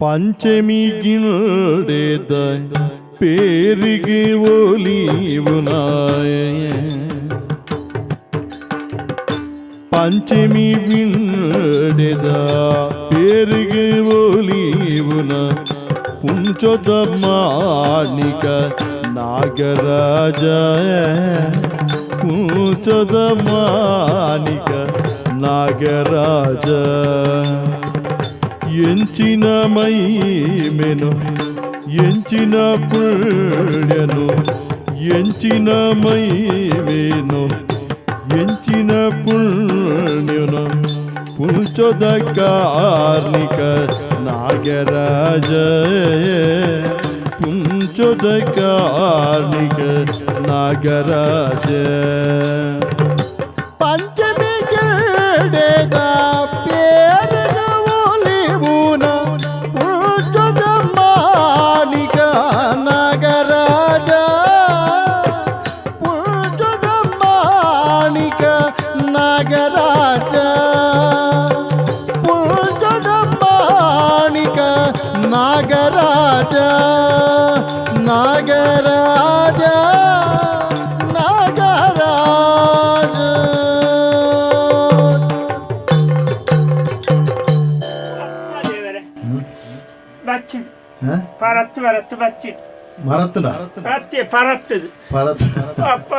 Panchami ಗಿಂಡೆದ ಪೇರಿಗೆ ಒಲಿವುನಾಯ Panchami ಗಿಂಡೆದ ಪೇರಿಗೆ ಒಲಿವುನ ಪುಂಚದ Manika Nagaraj ಪುಂಚದ Manika Nagaraj ಎಂಚಿನ ಮೈಮೆನು ಎಂಚಿನ ಪುಣ್ಯನು ಎಂಚಿನ ಮೈಮೇನು ಎಂಚಿನ ಪುಣ್ಯನು ಪುಂಚದ ಕಾರ್ಣಿಕ ನಾಗರಾಜ ಪುಂಚದ ಕಾರ್ಣಿಕ ನಾಗರಾಜ ಪಂಚಮಿ ಗಿಡದ ಪೇರಗ ಒಲಿವುನ ಪುಂಚದ ಮಾಣಿಕ ನಾಗರಾಜ ಪುಂಚದ ಮಾಣಿಕ ನಾಗರಾಜ ಪುಂಚದ ಮಾಣಿಕ ನಾಗರಾಜ ನಾಗರಾಜ ನಾಗರಾಜ. ದೇವರೇ, ಬಚ್ಚಿನ್ ಪರತ್ತು ಪರತ್ತು ಬಚ್ಚಿನ್. ಮರತ್ತನ. ಅತ್ತೆ ಪರತ್ತದು. ಪರತ್. ಅಪ್ಪ,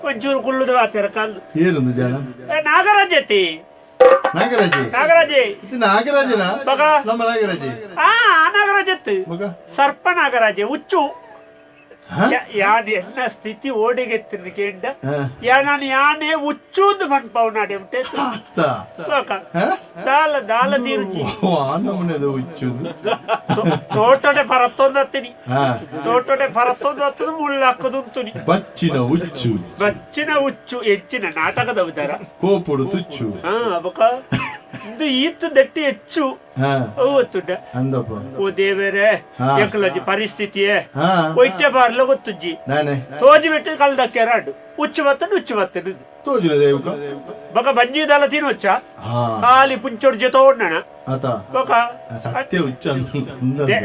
ಒಂಚೂರು ಕುಳ್ಳುದು ಬಾತರ ಕಲ್ಲು. ಏನೊಂದು ಜನ. ಏ, ನಾಗರಾಜತಿ. ನಾಗರಾಜಿ. ನಾಗರಾಜೆ. ಇದು ನಾಗರಾಜನ. ಮಗ. ನಮ್ಮ ನಾಗರಾಜಿ. ಆ ನಾಗರಾಜತ್ತು. ಮಗ. ಸರ್ಪ ನಾಗರಾಜೆ ಹುಚ್ಚು. ಹ? ಯಾನ್ ಎನ್ನ ಸ್ಥಿತಿ ಓಡಿಗೆತ್ತಿನ ಕೇಂಡ. ಹ. ಯಾ ನಾನು ಯಾನೇ ಹುಚ್ಚು ಅಂದು ಪನ್ಪವು ನಾಡೆ ಉಂಟೆ. ಅತ್ತ. ಲೋಕ. ಹ? ದಾಲ ದಾಲ ತೀರ್ಜಿ. ಓ, ಆ ನಮೂನೆದ ಹುಚ್ಚು. ತೋಟಡೆ ಪರತ್ತೊಂದು ಹತ್ತಿನಿ. ಹಾ. ತೋಟಡೆ ಪರತ್ತೊಂದು ಹತ್ತದು ಮುಳ್ಳಾಕದು ಉಂತುನಿ. ಬಚ್ಚಿನ ಹುಚ್ಚು. ಬಚ್ಚಿನ ಹುಚ್ಚು ಹೆಚ್ಚಿನ ನಾಟಕದ ಉದಾರ. ಕೋಪುಡು ತುಚ್ಚು. ಹಾ, ಅಬಕ ಇದು ಈತ್ ದಟ್ಟಿ ಹೆಚ್ಚು. ಹಾ. ಅವು ಗೊತ್ತುಂಡ. ಅಂದಪ್ಪ. ಓ ದೇವರೇ. ಹಾ. ಎಂಕಲಜ್ಜಿ ಪರಿಸ್ಥಿತಿಯೇ. ಹಾ. ಒಯ್ಟೆ ಬಾರ್ಲ ಗೊತ್ತುಜ್ಜಿ. ನಾನೇ. ತೋಜಿ ಬಿಟ್ಟು ಕಲ್ದಕ್ಕೆ ರಾಡು ಹುಚ್ಚು ಬತ್ತನು ಹುಚ್ಚು ಬತ್ತನು. ತೋಜುನ ದೇವಕ. ಬೊಕ ಬಂಜಿದಲ್ಲ ತಿನ್ನೊಚ್ಚ. ಹಾ. ಖಾಲಿ ಪುಂಚೋಡ್ ಜೊತೆ ಓಡ್ನಣ. ಆತ. ಬೊಕ ಸತ್ಯ ಹುಚ್ಚು ಅಂತ.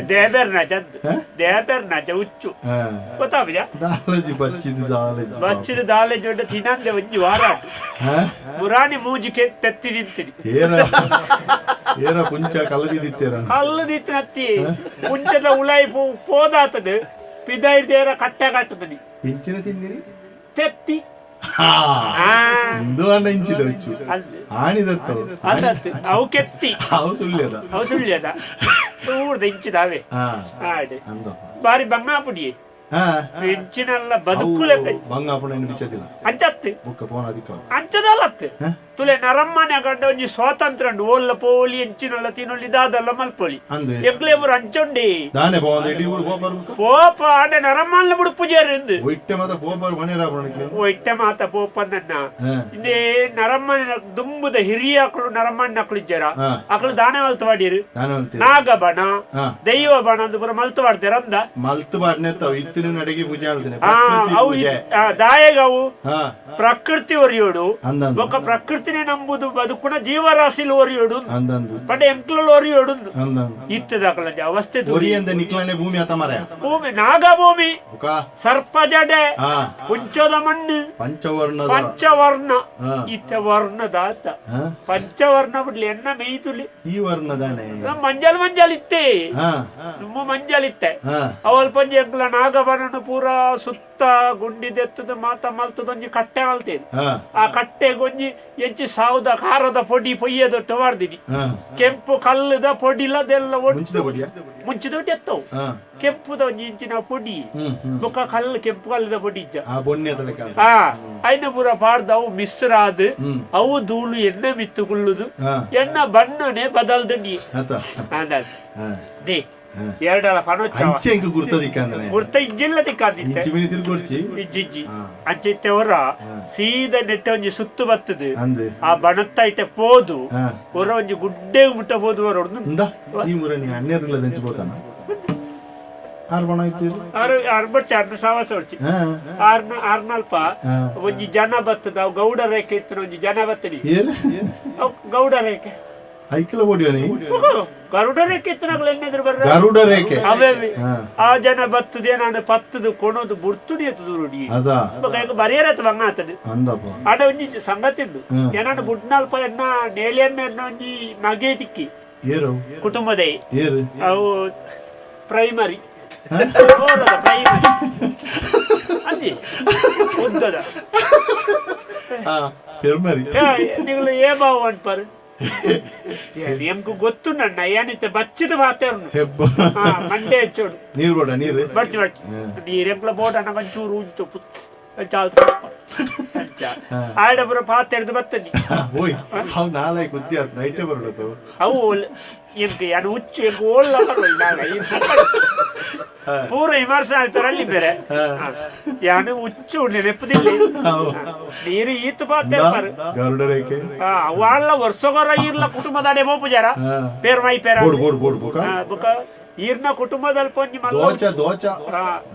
ದೇಬೇರ್ ನಾಚ ಅಂದ್. ಹ? ದೇಬೇರ್ ನಾಚ ಹುಚ್ಚು. ಹಾ. ಗೊತ್ತಾಪಿಜ. ದಾಲಜಿ ಬಚ್ಚಿದ ದಾಲಜಿ. ಬಚ್ಚಿದ ದಾಲೆ ಜೊಡ್ಡ ತಿನ್ನಂದೆ ಒಂಜಿ ವಾರ ಆಂಡ್. ಹಾ? ಮುರಾಣಿ ಮೂಜಿಕೆ ತೆತ್ತಿ ತಿಂತೀನಿ. ಏರ ಏರ ಪುಂಚ ಕಲ್ಲದಿತ್ತೇರ. ಕಲ್ಲು ದಿತ್ತಿನತ್ತಿ ಪುಂಚದ ಉಲಾಯಿ ಪೋದಾತದ ಪಿದಾಯಿ ದೇರ ಕಟ್ಟೆ ಕಟ್ಟದನಿ. ಇಂಚಿನ ತಿಂದಿರಿ. ತೆತ್ತಿ. ಹಾ. ಆ. ಇಂದು ಅಣ್ಣ ಇಂಚಿದ ಹುಚ್ಚು. ಅಂದ್. ಆಣಿದತ್ತವು. ಅಲ್ಲತ್ತು ಅವು ಕೆತ್ತಿ. ಅವು ಸುಳ್ಯದ. ಅವು ಸುಳ್ಯದ ಊರ್ದ ಇಂಚಿದಾವೆ. ಹಾ. ಆಡೆ. ಅಂದಪ್ಪ. ಬಾರಿ ಬಂಗಾಪುಡಿ. ಹಾ. ಇಂಚಿನಲ್ಲ ಬದುಕು ಲೆಕ್ಕ. ಬಂಗಾಪುಣ ಇನ್ನು ಬಿಚ್ಚದಿಲ್ಲ. ಅಂಚತ್ತು. ಬುಕ್ಕ ಪೋನ ಅದಿಕ್ಕ. ಅಂಚದಲ್ಲತ್ತು. ಹ? ತುಲೆ ನರಮ್ಮನೆ ಕಂಡ ಒಂಜಿ ಸ್ವಾತಂತ್ರ್ಯ ಉಂಡು ಓಲ್ಲ ಪೋಲಿ ಎಂಚಿನಲ್ಲ ತಿನ್ನೊಲ್ಲಿ ದಾದಲ್ಲ ಮಲ್ಪೊಲಿ. ಅಂದೆ. ಎಂಕ್ಲೆ ಪೂರ ಅಂಚೊಂಡಿ. ದಾನೆ ಪೋಂದ ಇಡೀ ಊರು ಪೋಪರ್ ಬುಕ್ಕ. ಪೋಪ ಆಂಡ ನರಮ್ಮನ್ಲ ಬುಡುಪು ಜೇರಿಂದು. ಒಯ್ಟೆ ಮಾತ ಪೋಪರ್ ಮನೆ ರಾಪಣಕ್ಕೆ. ಓ ಇಟ್ಟೆ ಮಾತ ಪೋಪನ್ನ. ಹಾ. ಇಂದೇ ನರಮ್ಮನ ದುಂಬುದ ಹಿರಿಯ ಅಕ್ಲು ನರಮ್ಮಣ್ಣ ಅಕ್ಲು ಇಜ್ಜಾರ. ಹಾ. ಅಕ್ಲು ದಾನೆ ಮಲ್ತು ವಾಡಿರು. ದಾನೆ ಮಲ್ತೀರಿ. ನಾಗಬಣ. ಹಾ. ದೈವ ಬಣ ಅಂದ್ ಪೂರ ಮಲ್ತು ವಾಡ್ತೇರ ಅಂದ. ಮಲ್ತು ಬಾಡ್ನೆ ತಾವು ಇತ್ತಿನ ನಡಿಗೆ ಪೂಜೆ ಆಲ್ತೇನೆ. ಆ ಪ್ರಕೃತಿ ಅವು ಪೂಜೆ. ದಾಯಗ ಅವು. ಹಾ. ಪ್ರಕೃತಿ ಒರಿಯೋಡು. ಅಂದಂದು. ಬೊಕ್ಕ ಪ್ರಕೃತಿನೇ ನಂಬುದು ಬದುಕುನ ಜೀವರಾಶಿಲು ಒರಿಯೋಡು. ಅಂದಂದು. ಪಂಡ ಎಂಕ್ಲಲ್ ಒರಿಯೋಡು. ಅಂದಂದು. ಇತ್ತದ ಅಕ್ಲ ಅವಸ್ಥೆ ತೂರಿ. ಒರಿಯಂದ ನಿಕ್ಲನೆ ಭೂಮಿ ಆತ ಮಾರಾಯ. ಭೂಮಿ ನಾಗಭೂಮಿ. ಬುಕ್ಕ. ಸರ್ಪ ಜಡೆ. ಹಾ. ಪುಂಚದ ಮಣ್ಣು. ಪಂಚವರ್ಣದ. ಪಂಚವರ್ಣ. ಹಾ. ಇತ್ತ ವರ್ಣದಾತ. ಹಾ? ಪಂಚವರ್ಣ ಬಿಡ್ಲಿ ಎನ್ನ ಮೇಯ್ತುಲಿ. ಈ ವರ್ಣದಾನೆ. ಮಂಜಲ್ ಮಂಜಲ್ ಇತ್ತೆ. ಹಾ. ನಮ್ಮ ಮಂಜಲ್ ಇತ್ತೆ. ಹಾ. ಅವಲ್ ಪಂಜಿ ಎಂಕ್ಲ ನಾಗಬನನು ಪೂರ ಸುತ್ತ ಗುಂಡಿದೆತ್ತದ ಮಾತ ಮಲ್ತದ ಒಂಜಿ ಕಟ್ಟೆ ಮಲ್ತೇನೆ. ಹಾ. ಆ ಕಟ್ಟೆಗೆ ಒಂಜಿ ಎಂಚಿ ಸಾವುದ ಖಾರದ ಪೊಡಿ ಪೊಯ್ಯದೊಟ್ಟು ಮಾಡ್ದಿನಿ. ಹಾ. ಕೆಂಪು ಕಲ್ಲುದ ಪೊಡಿಲದೆಲ್ಲ ಒಟ್ಟು. ಮುಂಚಿದ ಬಡಿಯ. ಮುಂಚಿದೊಟ್ಟು ಎತ್ತವು. ಹಾ. ಕೆಂಪುದ ಒಂಜಿ ಇಂಚಿನ ಪೊಡಿ. ಹ್ಮ್ ಹ್ಮ್. ಬೊಕ್ಕ ಕಲ್ಲು ಕೆಂಪು ಕಲ್ಲುದ ಪೊಡಿ ಇಜ್ಜ. ಆ ಬೊನ್ನೆ ತಲೆಕ. ಆ ಐನ ಪೂರ ಪಾಡ್ದ ಅವು ಮಿಶ್ರ ಆದ್. ಹ್ಮ್. ಅವು ಧೂಳು ಎಣ್ಣೆ ಮಿತ್ತು ಕುಳ್ಳುದು. ಹಾ. ಎಣ್ಣ ಬಣ್ಣನೆ ಬದಲ್ದು ಆತ. ಅಂದಾಜ್. ಹಾ. They. ಹಾ. ಎರಡಲ ಪನೊಚ್ಚವ. ಅಂಚೆ ಇಂಕ ಗುರ್ತದಿಕ್ಕಂದ್ರೆ. ಗುರ್ತ ಇಜ್ಜಿಲ್ಲ ತಿಕ್ಕಾದಿತ್ತೆ. ಇಂಚಿ ಮಿನಿ ತಿರ್ಗೊಡ್ಚಿ. ಇಜ್ಜಿಜ್ಜಿ. ಹಾ. ಅಂಚೆ ಇತ್ತೆ ಹೊರ ಸೀದಾ ನೆಟ್ಟ ಒಂಜಿ ಸುತ್ತು ಬತ್ತದು. ಅಂದೆ. ಆ ಬಣತ್ತ ಇಟ್ಟೆ ಪೋದು. ಹಾ. ಹೊರ ಒಂಜಿ ಗುಡ್ಡೆ ಮುಟ್ಟ ಪೋದು ಹೊರ. ಇಂದ ಈ ಮುರ ನೀ ಹನ್ನೆರಡು ದಂಚಿ పోತಾನ ಆರು ಬಣ ಇತ್ತು. ಆರು ಆರು ಬಚ್ಚ ಆರ್ನ ಸಾವಾಸ ಹೊಡ್ಚಿ. ಹಾ. ಆರ್ನ ಆರ್ನಲ್ಪ. ಹಾ. ಒಂಜಿ ಜನ ಬತ್ತದ ಅವು ಗೌಡ ರೇಖೆ ಇತ್ತು ಒಂಜಿ ಜನ ಬತ್ತಡಿ. ಏನು? ಅವು ಗೌಡ ರೇಖೆ. ಐಕ್ಲ ಓಡಿಯೋನಿ. ಗರುಡ ರೇಖೆ ಇತ್ತನಾಗಲ ಎನ್ನೆದ್ರು ಬರ್ರ. ಗರುಡ ರೇಖೆ. ಅವೇ. ಹಾ. ಆ ಜನ ಬತ್ತದೆ, ನಾನು ಪತ್ತದು ಕೊಣೋದು ಬುಡ್ತುಡಿ ಎತ್ತದು ನೋಡಿ. ಅದ. ಬೊಕ ಬರಿಯರತ್ ಬಂಗ ಆತದೆ. ಅಂದಪ್ಪ. ಆಡ ಒಂಜಿ ಸಂಗತಿ ಉಂಡು. ಏನಾನ ಬುಡ್ನಾಲ್ಪ ಎನ್ನ ನೇಲಿಯಮ್ಮ ಎನ್ನ ಒಂಜಿ ಮಗೆ ತಿಕ್ಕಿ. ಏರು? ಕುಟುಂಬದ. ಏರು? ಅವು ಪ್ರೈಮರಿ ಪ್ರೈಮರಿ ಅಂದಿ ಉದ್ದದ. ಹಾ, ಪೆರ್ಮರಿ. ನಿಗಳು ಏ ಬಾವು ಅನ್ಪಾರು, ಎಂಕು ಗೊತ್ತುಂಡಣ್ಣ, ಏನಿತ್ತೆ ಬಚ್ಚಿದ ಮಾತೇರ್ನು. ಹೆಬ್ಬ. ಹಾ, ಮಂಡೆ ಹೆಚ್ಚೋಡು. ನೀರು ಬೋಡ, ನೀರು. ಬರ್ತಿ ಬರ್ತಿ ನೀರೆಂಕ್ಲ ಬೋಡಣ್ಣ, ಒಂಚೂರು ಉಂಟು ಚಾಲ್ ಆಡ ಪೂರ ಪಾತೆರ್ದು ಬತ್ತನಿ. ಓಯ್, ಅವ್ ನಾಳೆ ಕುದ್ದಿ ಆತ್ ನೈಟೇ ಬರೋದು. ಅವು ಎಂಕ್ ಯಾನು ಹುಚ್ಚು, ಎಂಕ್ ಓಲ್ಲ ಬರೋಲ್ಲ. ನಾಳೆ ಈ ಪೂರ ವಿಮರ್ಶೆ ಆಯ್ತಾರೆ ಅಲ್ಲಿ ಬೇರೆ. ಯಾನು ಹುಚ್ಚು ನೆನಪುದಿಲ್ಲ. ನೀರು ಈತು ಪಾತೆ. ಗರುಡ ರೇಖೆ. వాళ్ళ ವರ್ಷಗೊರ ಇರ್ಲ ಕುಟುಂಬದಾಡೆ ಪೋಪುಜಾರ. ಪೇರ್ ಮೈ ಪೇರ. ಬೋಡ್ ಬೋಡ್ ಬೋಡ್ ಬುಕ. ಬುಕ ಈರ್ನ ಕುಟುಂಬದಲ್ಲಿ ಪೊಂಜಿ ಮಲ್ಲ ದೋಚ ದೋಚ.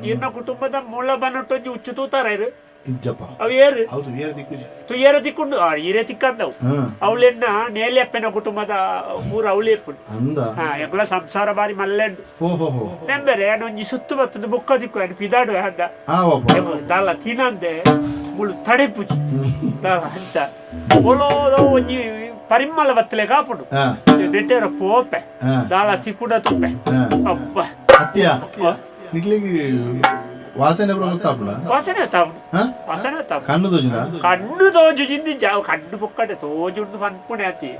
ಈರ್ನ ಕುಟುಂಬದ ಮುಳ್ಳ ಬನ್ನಟ್ಟೊಂಜಿ ಹುಚ್ಚು ತೂತಾರ ಇರು. ಇಜ್ಜಪ್ಪ. ಅವು ಏರು? ಹೌದು, ಏರು ದಿಕ್ಕುಜಿ. ತು ಏರ ತಿಕ್ಕೊಂಡು ಈರೇ ತಿಕ್ಕಂದವು. ಅವಳೆನ್ನ ನೇಲಿಯಪ್ಪನ ಕುಟುಂಬದ ಪೂರ ಅವಳಿಯಪ್ಪನು. ಅಂದ. ಹಾ, ಎಂಕುಲ ಸಂಸಾರ ಬಾರಿ ಮಲ್ಲೆಂಡು. ಹೋ ಹೋ ಹೋ. ನೆಂಬೆರೆ ಒಂಜಿ ಸುತ್ತು ಬತ್ತದ ಬುಕ್ಕ ದಿಕ್ಕು ಏನು ಪಿದಾಡು ಅಂದ. ಆವಪ್ಪ. ದಾಲ ತಿನಂದೆ ಮುಳ್ಳು ತಡೆಪುಜಿ ದಾಲ ಅಂಚ ಒಲೋದ ಒಂಜಿ ಪರಿಮಳ ಬತ್ತಲೆ ಕಾಪುಂಡು. ನೆಟ್ಟೆರ ಪೋಪೆ. ದಾಲ ತಿಕ್ಕುಡ ತುಪ್ಪೆ. ಅಬ್ಬ. ಅತ್ಯ ನಿಕ್ಲಿಗೆ ವಾಸನೆ ಪೂರ ಗೊತ್ತಾಪುಂಡ? ವಾಸನೆ ತಾವು. ಹಾ. ವಾಸನೆ ತಾವು. ಕಣ್ಣು ತೋಜುಂಡ? ಕಣ್ಣು ತೋಜು ಜಿಂದಿ ಜಾವ್ ಕಣ್ಣು ಪೊಕ್ಕಡೆ ತೋಜುಂಡು ಪನ್ಪುಣೆ ಆತಿ.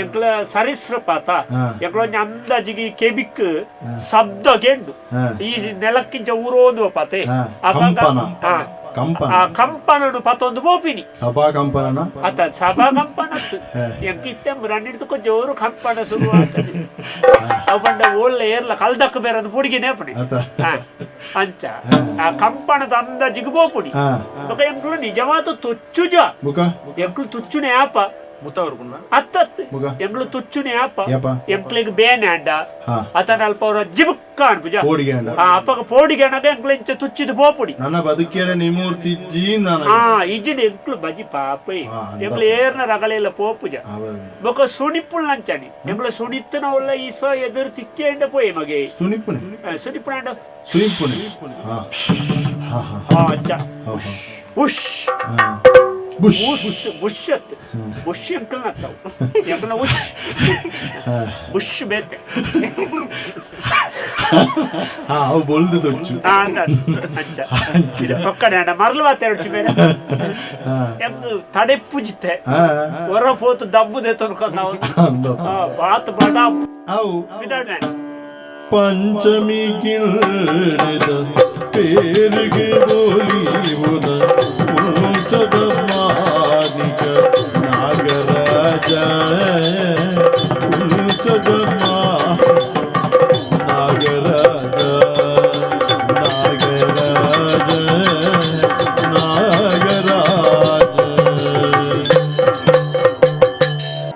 ಎಂಕ್ಲ ಸರಿಸೃಪಾತ. ಎಂಕ್ಲ ಒಂಜಿ ಅಂದಾಜಿಗೆ ಕೆಬಿಕ್ ಶಬ್ದ ಕೇಂಡು. ಈ ನೆಲಕ್ಕಿಂಚ ಊರೋಂದು ಪಾತೆ. ಕಂಪನ. ಕಂಪನ. ಆ ಕಂಪನನು ಪತೊಂದು ಪೋಪಿನಿ. ಸಭಾ ಕಂಪನನ. ಅತ್ತ ಸಭಾ ಕಂಪನ ಎಂಕ್ ಇತ್ತೆ ರನ್ನಿಡ್ದು ಜೋರು ಕಂಪನ ಶುರು ಆಗ್ತದೆ. ಅವು ಪಂಡ ಓಳ್ಳೆ ಏರ್ಲ ಕಲ್ದಕ್ಕ ಬೇರೆ ಪುಡಿಗೆ ನೇಪಣೆ. ಆತ. ಅಂಚ ಆ ಕಂಪನದ ಅಂದಾಜಿಗೆ ಪೋಪುನಿ. ಬೊಕ ಎಂಕ್ಲು ನಿಜವಾದ ತುಚ್ಚುಜ. ಬುಕ. ಎಂಕ್ಲು ತುಚ್ಚುನೆ ಆಪ. ಮುತ್ತವರ್ಪುಂಡ. ಅತ್ತತ್. ಬುಕ. ಎಂಕ್ಲು ತುಚ್ಚುನೆ ಆಪ. ಏಪ? ಎಂಕ್ಲಿಗ್ ಬೇನೆ ಅಂಡ. ಅತನ ಅಲ್ಪ ಅವರ ಜಿಬುಕ್ಕ ಅನ್ಪುಜ. ಕೋಡಿಗೆ ಅಂಡ. ಆ ಅಪ್ಪಗ ಪೋಡಿಗೆ ಅಣ್ಣಗ ಎಂಕ್ಲು ಇಂಚ ತುಚ್ಚಿದ ಪೋಪುಡಿ. ನನ್ನ ಬದುಕಿಯರೆ ನಿಮೂರ್ತಿ ಜೀ ನಾನು. ಆ ಇಜ್ಜಿನ ಎಂಕ್ಲು ಬಜಿ ಪಾಪ. ಅಂದ. ಎಂಕ್ಲು ಏರ್ನ ರಗಳೆಲ್ಲ ಪೋಪುಜ. ಬೊಕ ಸುಣಿಪುಲ್ ನಂಚನಿ ಎಂಕ್ಲು ಸುಣಿತ್ತನ ಉಲ್ಲ ಈಸ ಎದುರು ತಿಕ್ಕೇಂಡ ಪೋಯೆ ಮಗೆ. ಸುನಿಪುಣೆ. ಸುಣಿಪುಣ ಅಂಡ. ಸುನಿಪುಣೆ, ಹಾ ಹಾ ಹಾ. ಆ ಅಚ್ಚ. ಹಾ ಹಾ. ಉಶ್. ಹಾ, ಬುಷ್. ಉಶ್ ಬುಷ್ ಅತ್ ಬುಷ್ ಎಂಕಲ್ ನತ್ತವು ಎಂಕಲ್ನ ಉಶ್ ಬುಷ್ ಬೇತೆ. ಹಾ, ಅವು ಬೊಲ್ದು ತೊಚ್ಚು. ಆ ಅಂದ ಅಂಚ ಪಕ್ಕಡೆ ಅಂಡ ಮರಳು ಮಾತಾಡ್ಚು ಬೇರೆ. ಎಂಕ್ ತಡೆಪುಜಿತೆ. ಹೊರ ಪೋತು ದಬ್ಬುದೆ ತೊನ್ಕ ನಾವು. ಅಂದ. ಬಾತ್ ಬಡ. ಅವು. ಬಿದಾಡ್ನೆ. ಪಂಚಮಿ ಗಿಲ್ಡದ ಪೇರಿಗೆ ಬೋಲಿವುನ.